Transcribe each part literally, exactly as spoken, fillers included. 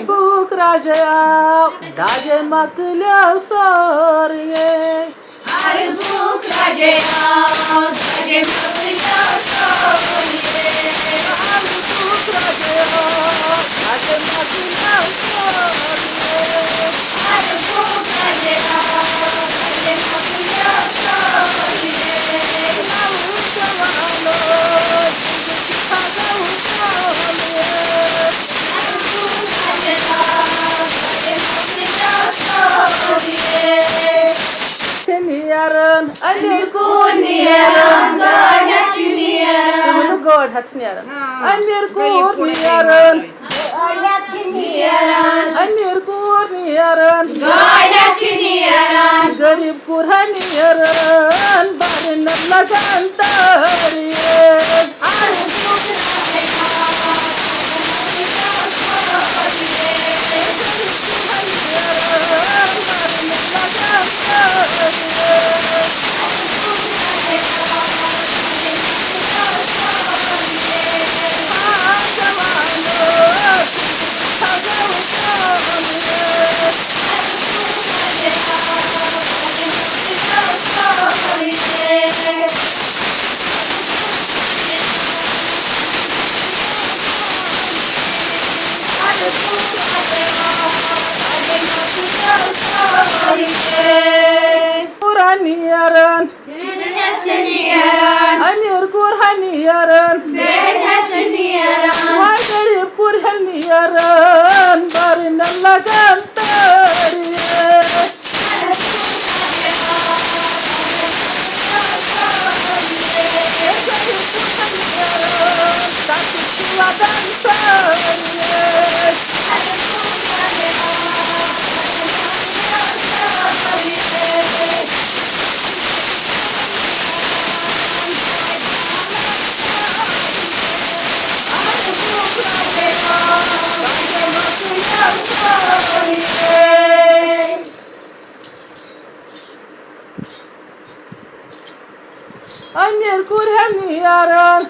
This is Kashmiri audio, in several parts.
بوٗک راجے آو، راجے مۄکلیو سورُے۔ چھِ نیران، أمیٖر کوٗر نیران، گاڑِ چھِ نیران۔ تُہۍ ؤنِو، گٲڑۍ ہَتھ چھِ نیران۔ آ، أمیٖر غریٖب کوٗر کوٗر نیران۔ نیران۔ أمیٖر کوٗر نیران۔ گاڑِ چھِ نیران۔ غریٖب کوٗر ہا نیران، بارنٮ۪ن لگان تٲرۍ۔ کوٗر نیران۔ أمیٖر کوٗر ہا نیران۔ وۄنۍ غریٖب کوٗر ہا نیران۔ بارنٮ۪ن لگان تٲرۍ۔ أمیٖر کوٗر ہا نیران۔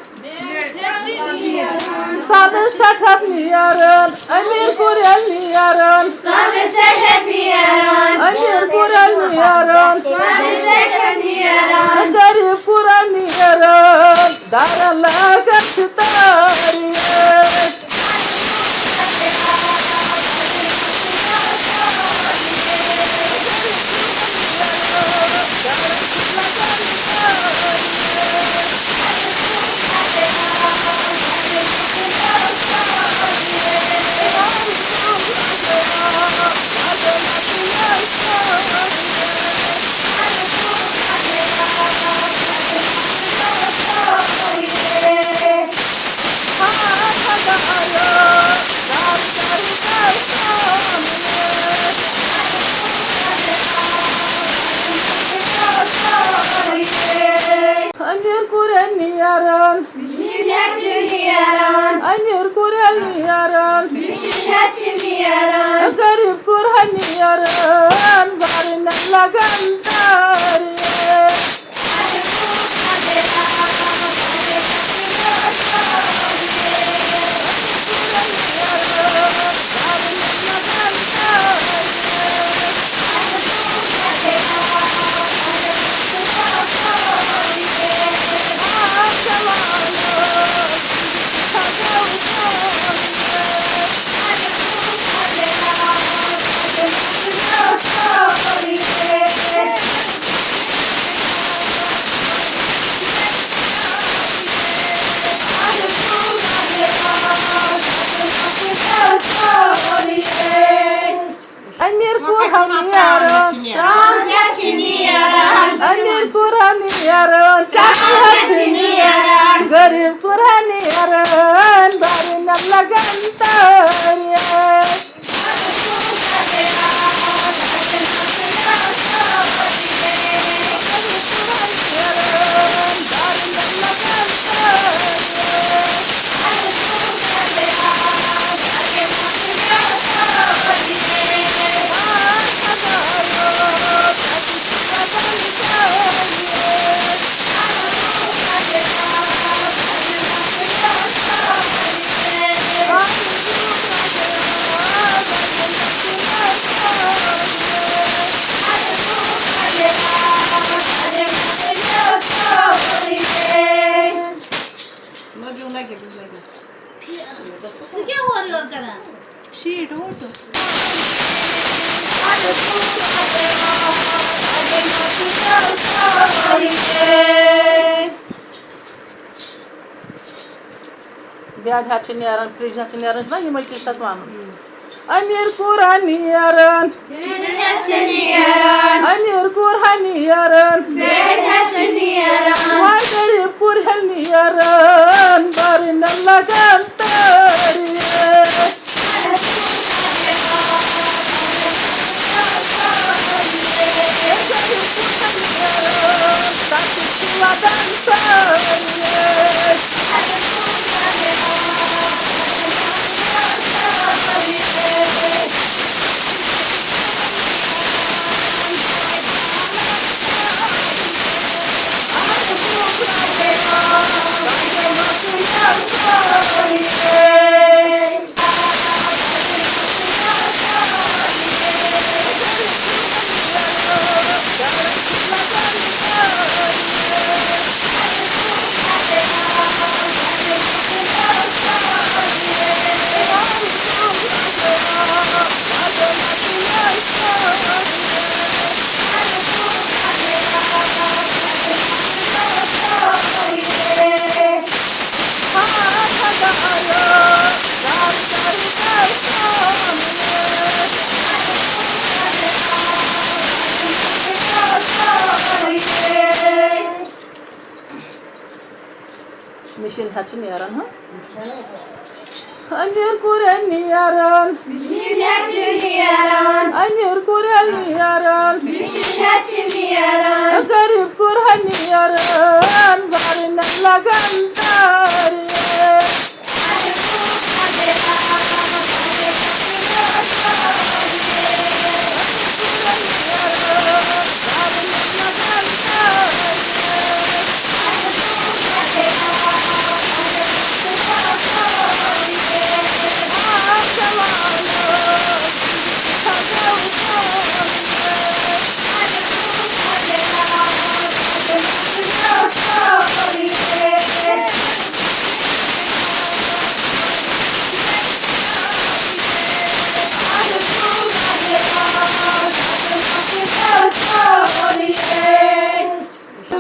سادٕ سٮ۪ٹھاہ نیران۔ أمیٖر کوٗر ہا نیران۔ أمیٖر کوٗر ہا نیران۔ غریٖب کوٗر ہا نیران۔ دارن لاگان چھِ تٲرۍ۔ أمیٖر کوٗر نیران۔ أمیٖر کوٗر نیران۔ غریٖب کوٗر نیران۔ بارنٮ۪ن لگان تٲرۍ۔ أمیٖر کوٗر ہا نیران۔ أمیٖر کوٗر ہا نیران۔ غریٖب کوٗر ہا نیران۔ بارنٮ۪ن لگان تٲرۍ۔ بیڈ ہٮ۪تھ چھِ نیران، فرج ہٮ۪تھ چھِ نیران، چھُنہ یِمے چیٖز چھِ اَتھ وَنان۔ أمیٖر کوٗرا نیران، أمیٖر کوٗرا نیران، وۄنۍ غریٖب کوٗرِ ہٮ۪ل نیران، بَرٕنۍ لَگان تٲریٖخ۔ مِشیٖن ہٮ۪تھ چھِ نیران، ہاں؟ أمیٖر کوٗرِ ہٮ۪ل نیران، أمیٖر کوٗرِ ہٮ۪ل نیران، غریٖب کوٗرِ ہٮ۪ل نیران، بَرٕنۍ لَگان تٲریٖخ۔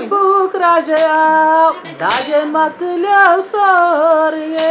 بوک راجے آو، راجے مۄکلیو سورُے۔